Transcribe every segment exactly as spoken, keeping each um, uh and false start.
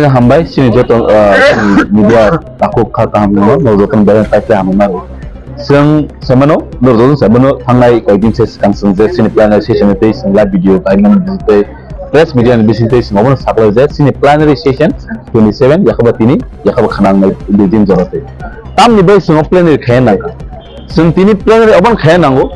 Hambai, chini joto, ah, media takhuk kha kaham no, no joto ni bagwi kaitor hambai mano. Chwng samano, no joto samano thangnai koi din se swkang chwng je chini plenary session tei chwng live video kaimani tei press media ni bising tei chwng obono saklai je chini plenary session twenty seven yakhaba tini yakhaba khana nai dui din jora tei. Tamni bai chwng plenary khaya nangkha. Chwng tini plenary obono khaya nango.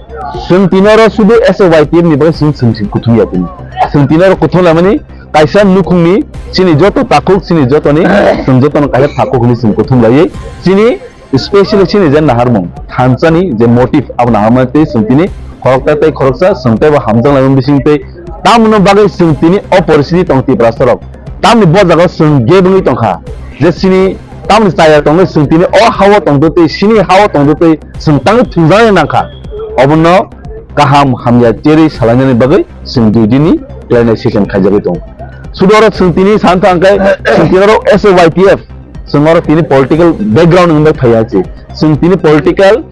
Chwng tini oro sudu S A Y T F ni bagwi chwng chwng chwng kuthum ya tini. Chwng tini oro kuthum lamani kaisa nukhungni chini joto takhuk chini jotoni chwng jotono kaisa takhuk hwnwi chwng kuthum laiwi chini specially chini je naharmung thansani je motive abo naharmani tei chwng tini khoroksa tei khoroksa chwng teibo hamjak laimani bising tei tamoni bagwi chwng tini o poristiti tong Tiprasa rok tamni bo jaga chwng ge bwngwi tongkha je chini tamoni chaya tongwi chwng tini o hao tongtwi tei chini hao tongtwi tei chwng tangwi thwngjaknai nangkha obono kaham hamya cherwi salainani bagwi chwng dui dini plenary session khaijagwi tongo. Sudu oro chwng tini san thang khe chwng tini oro S A Y T F chwng oro tini political background wngwi phaiya se. Chwng tini political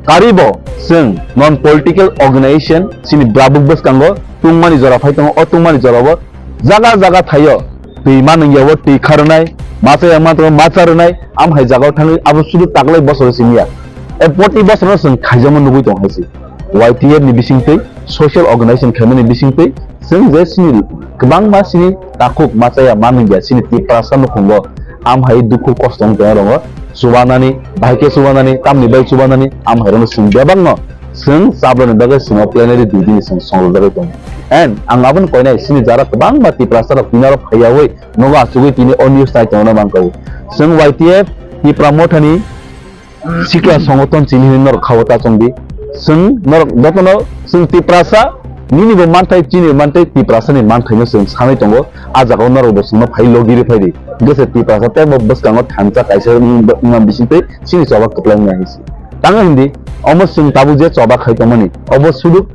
karibo chwng non political organization chini brabuk bwskango tungmani jora phai tongo. O tungmani jorao jaga jaga thaio twi manwngya o twi kharwnai, machaya mantongo macha rwnai, am hai jagao thangwi abo sudu taklai bosoro simiya. E poti bosoro chwng khaijama nugwi tong hai se. Y T F ni bisingtwi social organization khaimani bisingtwi chwng je chini kwbangma chini takhuk machaya manwngya chini Tiprasa nukhungo am hai dukhu kosto wng tongma rongo chubanani bahai khe chubanani tamni bai chubanani am hai rokno chwng bebakno chwng chabrani bagwi chwngno plenary dui dini chwng songjagwi tongo. And ang abono koinai chini jara kwbangma Tiprasa rok tini oro phaiyawi nogo achugwi tini o news nai tongna mangkha. Chwng Y T F Tipra Mothani sikla songoton chini hinwi norok khao ta chongdi. Chwng norok jotono chwng Tiprasa nini bo manthai chini manthai Tiprasa ni manthaino chwng sanwi tongo. A jagao norok bo chwngno phai logi rw phaidi. Gese Tiprasa tei bo bwskango thansa kaisa wngma bisingtwi chini choba kwplai wngya hinsi. Tangwi hindi omo chwng tabuk je choba khai tongmani obo suduk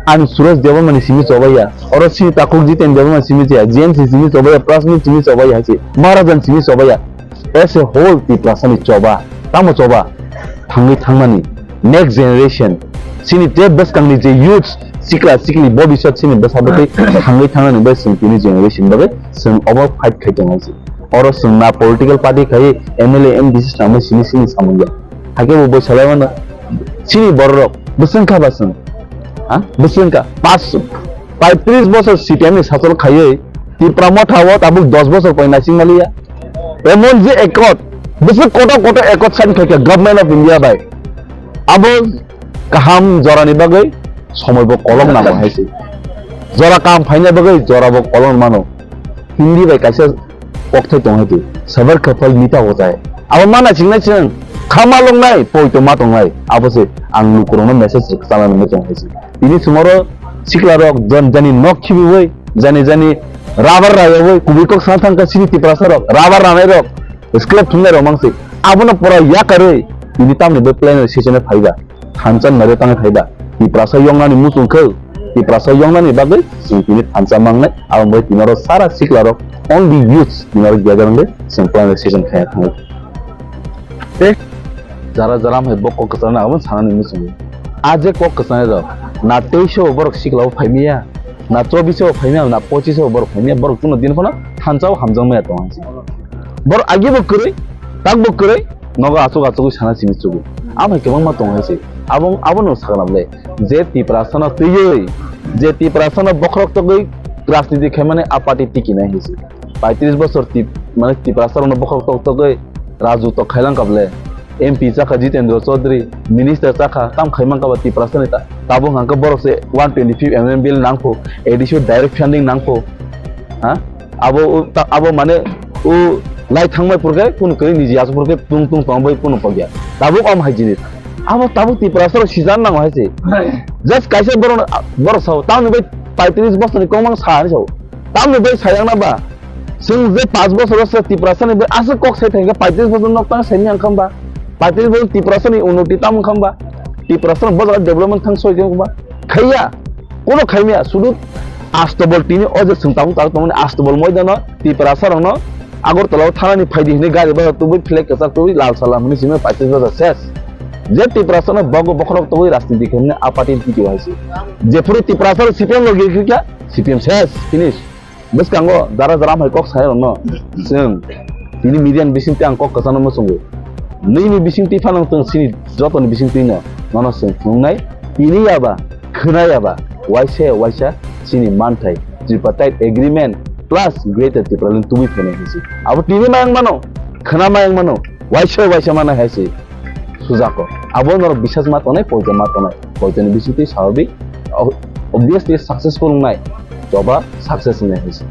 ani Suraj Debbarmani simi chobaiya, oro chini takhuk Jiten Debbarma simi chaya, G M C simi chobaiya, Prasmit simi chobaiya hai se, Maharajan simi chobaiya. As a whole Tiprasani choba, tamo choba, thangwi thangnani next generation, chini tei bwskangni je youths, sikla sikli bobiswt chini bwsa bwtwi thangwi thangnani bai chwng tini generation bagwi chwng obo fight khai tongo se. Oro chwng na political party khai M L A, M D C swnamwi sini sini samung ya. Haikhe bo bwsalai mano chini bororok bwswng kha ba chwng, ha? Bwswng kha. Pas paitris bosor C P M ni sachal khaiwi Tipra Motha o tabuk dos bosor poi naising maliya. Emon je accord, bwswk kotor kotor accord sign khaikha Government of India bai. Abo kaham jorani bagwi somoi bo kolok nango hai se. Jora kaham phaina bagwi jora bo kolok mano. Hindi bai kaisa kokthai tong hai twi. Sabar ka phal mita hota hai. Abo mana chingna chwng ama longnai, poito ma tongnai. Abo se ang lukurokno message rwkha, chana nangwi tong hai se. Tini chwngoro siklarok jon jani nok khibiwi, jani jani rubber rayogwi, kubui kok sana thangkha chini Tiprasarok, rubber ranairok, scrap thumnairok mang se. Abono pura yakarwi tini tamni bai plenary session-o phaiba. Thansa nare tangwi phaiba. Tiprasa yoknani muchung khe, Tiprasa yoknani bagwi chwng tini thansa mangnai, abo bai tinoro sara siklarok, only youths tinoro gather wngwi chwng plenary session khaina thangwi. Tei jara jara hai bo kok kwchangno abo sanani muchungo. A je kok kwchangrok na teiso borok siklao phaimiya, na chobiso phaimiya, na pochiso borok phaimiya, borok chwngno din phano thansao hamjakmaya tongo hai se. Borok agibo kwrwi, takbo kwrwi, nogo achuk achugwi sana simi chugo. Amhai kwbangma tongo hai se. Abo, abono saknam le. Je Tiprasano twiwi, je Tiprasano bokhorok togwi rajniti khaimani a party tikinai hai se. Paitris bosor tip-, mane Tiprasarokno bokhorok tok togwi rajutwa khailang kable. M P chakha Jitendra Chaudhary, minister chakha, tam khaimang kaba Tiprasani ta. Tabuk hangkhe borok se one twenty-fifth amendment bill nangkho, A D C o direct funding nangkho. Ha? Abo, o, ta-, abo mane, o, lai thangbai purkhe, kunu kwrwi niji asuk purkhe, tung tung tong bai kunu pokya. Tabuk om hai jinis. Abo tabuk Tiprasarok sijan nango hai se. Just kaisa borok, borok sao, tamni bai paitris bosoni kokmang sa ani sao. Tamni bai sayang na ba. Chwng je panch bosor se Tiprasani bai aswk kok sai thangkhe paitris bosor nok tang saimya wngkha ba. Paitris bosor Tiprasani unnoti tam wngkha ba. Tiprasani bojak development thang soi wngkha ba. Khaiya. Kono khaimya, sudu Astobol tini o je chwng tabuk tabuk tongmani Astobol moidano Tiprasarokno Agartala o thanani phaidi hinwi gari bhara tubui flag kwchak tubui lal salam hinwi simi paitris bosor ses. Je Tiprasano bogo bokhorok tubui rajniti khaimani a party tiki hai se. Jephuru Tiprasarok C P M logi khikya, C P M ses, finish. Bwskango dara dara hai kok sai rokno chwng tini media ni bisingtwi ang kok kwchangno muchungo. Nini bisingtwi phano chwng chini jotoni bisingtwi no nono chwng phunuknai. Tini yaba, khwna yaba, waisa waisa chini manthai, tripartite agreement plus Greater Tipraland tubui phainai hai se. Abo tini mayang mano, khwna mayang mano, waisa waisa mano hai se. Sujako. Abo norok bisas ma tongnai, poito ma tongnai. Poito ni bisingtwi sababik. O-, obviously successful wngnai. Choba success wngnai hai se.